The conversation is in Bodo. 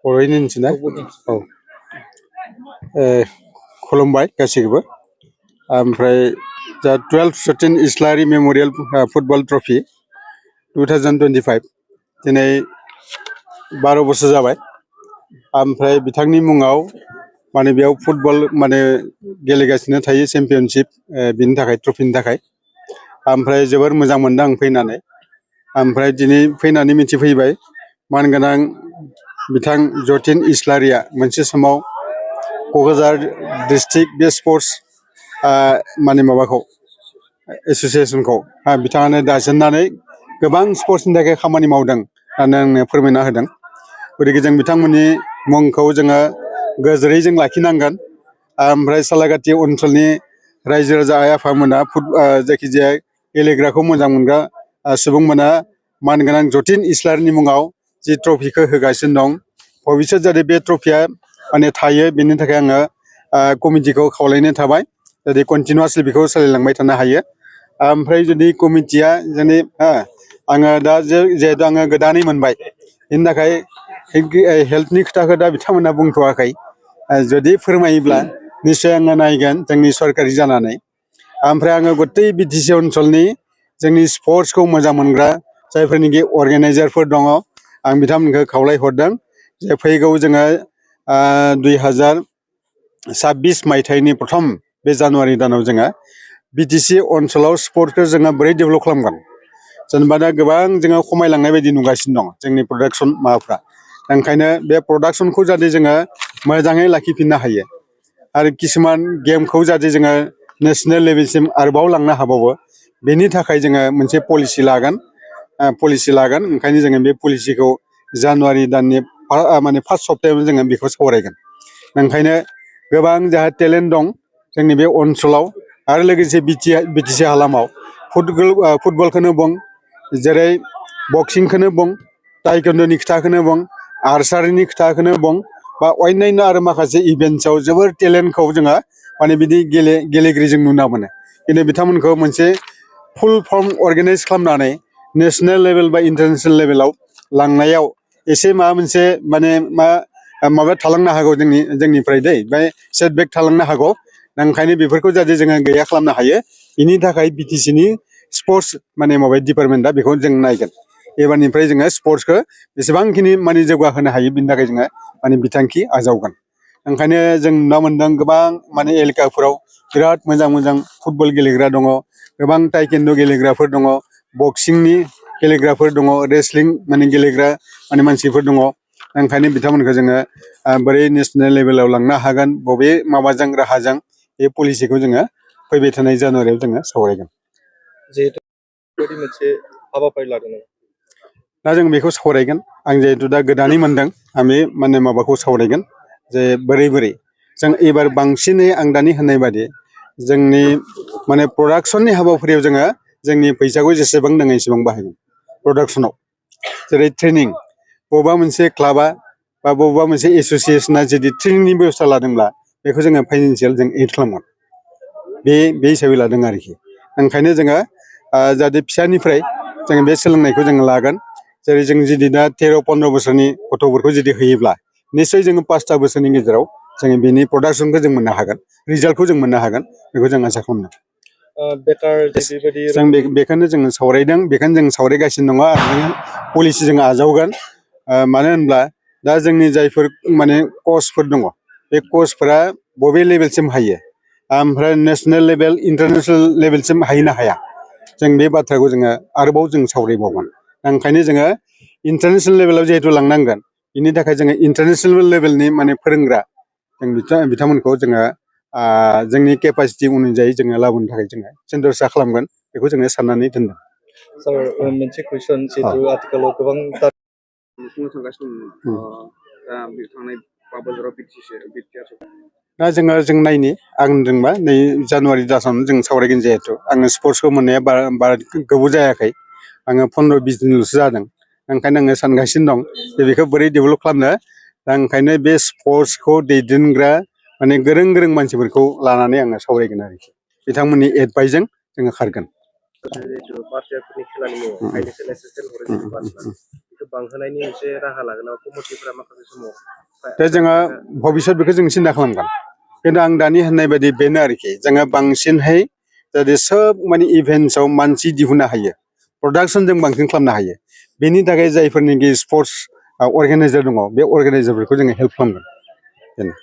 बर'यैनो होनसै ना? औ खुलुमबाय गासैखौबो। ओमफ्राय दा 12 सचिन इस्लारि मेम'रियेल फुटबल ट्रफि 2025 दिनै 12 बोसोर जाबाय। ओमफ्राय बिथांनि मुङाव माने बेयाव फुटबल माने गेलेगासिनो थायो चेम्पियनशिप बिनि थाखाय ट्रफिनि थाखाय। ओमफ्राय जोबोर मोजां मोनदों आं फैनानै। ओमफ्राय दिनै फैनानै मिथिफैबाय मानगोनां बिथां जतिन इस्लारिया मोनसे समाव क'क्राझार डिस्ट्रिक्ट बे स्पर्ट्स माने माबाखौ एस'सियेसनखौ बिथाङानो दाजेननानै गोबां स्पर्ट्सनि थाखाय खामानि मावदों होननानै आंनो फोरमायना होदों। गतिके जों बिथांमोननि मुंखौ जोङो गोजोरै जों लाखिनांगोन। ओमफ्राय सालाकाटि ओनसोलनि रायजो राजा आइ आफामोना जायखिजाया गेलेग्राखौ मोजां मोनग्रा सुबुंमोना मानगोनां जतिन इस्लारिनि मुङाव जि ट्रफिखौ होगासिनो दं भबिष्यत जाहाथे बे ट्रफिया माने थायो बेनि थाखाय आङो कमिटिखौ खावलायनो थाबाय जाहाथे कन्टिनिउवासलि बेखौ सालायलांबाय थानो हायो। ओमफ्राय जुदि कमिटिया जोंनि आङो दा जिहेतु आङो गोदानै मोनबाय बेनि थाखाय हेल्थनि खोथाखौ दा बिथांमोना बुंथ'वाखै। जुदि फोरमायोब्ला निस्सय आङो नायगोन जोंनि सरकारि जानानै। ओमफ्राय आङो गतै बिटिसि ओनसोलनि जोंनि स्पर्ट्सखौ मोजां मोनग्रा जायफोरनिखि अर्गेनाइजारफोर दङ आं बिथांमोनखौ खावलायहरदों जे फैगौ जोङो 2026 मायथाइनि प्रथम बे जानुवारि दानाव जोङो बिटिसि ओनसोलाव स्पर्ट्सखौ जोङो बोरै डेभेलप खालामगोन। जेनेबा दा गोबां जोङो खमायलांनाय बायदि नुगासिनो दं जोंनि प्रडाक्सन माबाफ्रा। ओंखायनो बे प्रडाक्सनखौ जाहाथे जोङो मोजाङै लाखिफिननो हायो आरो किसुमान गेमखौ जाहाथे जोङो नेसनेल लेभेलसिम आरोबाव लांनो हाबावो बेनि थाखाय जोङो मोनसे पलिसि लागोन। ओंखायनो जोङो बे पलिसिखौ जानुवारि दाननि माने फार्स्ट सप्तायावनो जोङो बेखौ सावरायगोन। ओंखायनो गोबां जोंहा टेलेन्ट दं जोंनि बे ओनसोलाव आरो लोगोसे बिटिसि हालामाव फुटबलखौनो बुं जेरै बक्सिंखौनो बुं टाइकन्ड'नि खोथाखौनो बुं आर्सारिनि खोथाखौनो बुं बा अन्यान्य आरो माखासे इभेन्ट्सआव जोबोर टेलेन्टखौ जोङो माने बिदि गेलेगिरि जों नुना मोनो। खिन्थु बिथांमोनखौ मोनसे फुल फर्म अर्गेनाइज खालामनानै नेसनेल लेभेल बा इन्टारनेसनेल लेभेलाव लांनायाव एसे माबा मोनसे माने माबा थालांनो हागौ जोंनिफ्राय बे सेटबेक थालांनो हागौ। ओंखायनो बेफोरखौ जाहाथे जोङो गैया खालामनो हायो बेनि थाखाय बिटिसिनि स्पर्ट्स माने माबा डिपार्टमेन्टआ बेखौ जों नायगोन। एबारनिफ्राय जोङो स्पर्ट्सखौ बेसेबांखिनि माने जौगाहोनो हायो बिनि थाखाय जोङो माने बिथांखि आजावगोन। ओंखायनो जों नुनो मोनदों गोबां माने एलेकाफोराव बिराद मोजां मोजां फुटबल गेलेग्रा दङ, गोबां टाइकेन्ड' गेलेग्राफोर दङ, बक्सिंनि गेलेग्राफोर दङ, रेसलिं माने गेलेग्रा माने मानसिफोर दङ। ओंखायनो बिथांमोनखौ जोङो बोरै नेसनेल लेभेलाव लांनो हागोन बबे माबाजों राहाजों बे पलिसिखौ जोङो फैबाय थानाय जानुवारियाव जोङो सावरायगोन। जिहेतु मोनसे हाबाफारि लादों दा जों बेखौ सावरायगोन। आं जिहेतु दा गोदानै मोनदों आं बे माने माबाखौ सावरायगोन जे बोरै जों एबार बांसिनै आं दानि होननाय बादि जोंनि माने प्रडाक्सननि हाबाफारियाव जोङो जोंनि फैसाखौ जेसेबां नाङो एसेबां बाहायगोन प्रडाक्सनाव। जेरै ट्रेनिं बबेबा मोनसे क्लाबा बा बबेबा मोनसे एस'सियेसना जुदि ट्रेनिंनि बेबस्था लादोंब्ला बेखौ जोङो फाइनेन्सियेल जों एड खालामगोन। बे हिसाबै लादों आरोखि। ओंखायनो जोङो जाहाथे फिसानिफ्राय जोङो बे सोलोंनायखौ जोङो लागोन। जेरै जों जुदि दा 13-15 बोसोरनि गथ'फोरखौ जुदि होयोब्ला निस्सय जोङो 5 बोसोरनि गेजेराव जोङो बेनि प्रडाक्सनखौ जों मोननो हागोन, रिजाल्टखौ जों मोननो हागोन बेखौ जों आसा खालामदों। जों बेखौनो जोङो सावरायदों, बेखौनो जों सावरायगासिनो दङ आरो पलिसि जों आजावगोन। मानो होनब्ला दा जोंनि जायफोर माने कचफोर दङ बे कचफोरा बबे लेभेलसिम हायो ओमफ्राय नेसनेल लेभेल इन्टारनेसनेल लेभेलसिम हायो हाया जों बे बाथ्राखौ जोङो आरोबाव जों सावरायबावगोन। ओंखायनो जोङो इन्टारनेसनेल लेभेलाव जिहेतु लांनांगोन बेनि थाखाय जोङो इन्टारनेसनेल लेभेलनि माने फोरोंग्रा जों बिथांमोनखौ जोङो जोंनि केपासिटि अनुजायै जोङो लाबोनो थाखाय जोङो सेन्टारसा खालामगोन बेखौ जोङो साननानै दोनदों। सार मोनसे कुइसन जिहेतु आथिखालाव गोबां दा जों नायनि आं होनदोंबा नै जानुवारि दासावनो जों सावरायगोन। जिहेतु आङो स्पर्ट्सखौ मोननाया बारा गोबाव जायाखै, आङो 15-20 दिनल'सो जादों। ओंखायनो आङो सानगासिनो दं जे बेखौ बोरै डेभेलप खालामनो। दा ओंखायनो बे स्पर्ट्सखौ दैदेनग्रा माने गोरों मानसिफोरखौ लानानै आङो सावरायगोन आरोखि। बिथांमोननि एडभाइसजों जोङो खारगोन। बांहोनायनि मोनसे राहा लागोन कमिटिफोरा माखासे समाव दा जोङो भबिष्यत बेखौ जों सिन्था खालामगोन खिन्थु आं दानि होननाय बायदि बेनो आरोखि जोङो बांसिनहै जाहाथे सोब माने इभेन्ट्सआव मानसि दिहुननो हायो प्रडाक्सन जों बांसिन खालामनो हायो बेनि थाखाय जायफोरनिखि स्पर्ट्स अर्गेनाइजार दङ बे अर्गेनाइजारफोरखौ जोङो हेल्प खालामगोन बेनो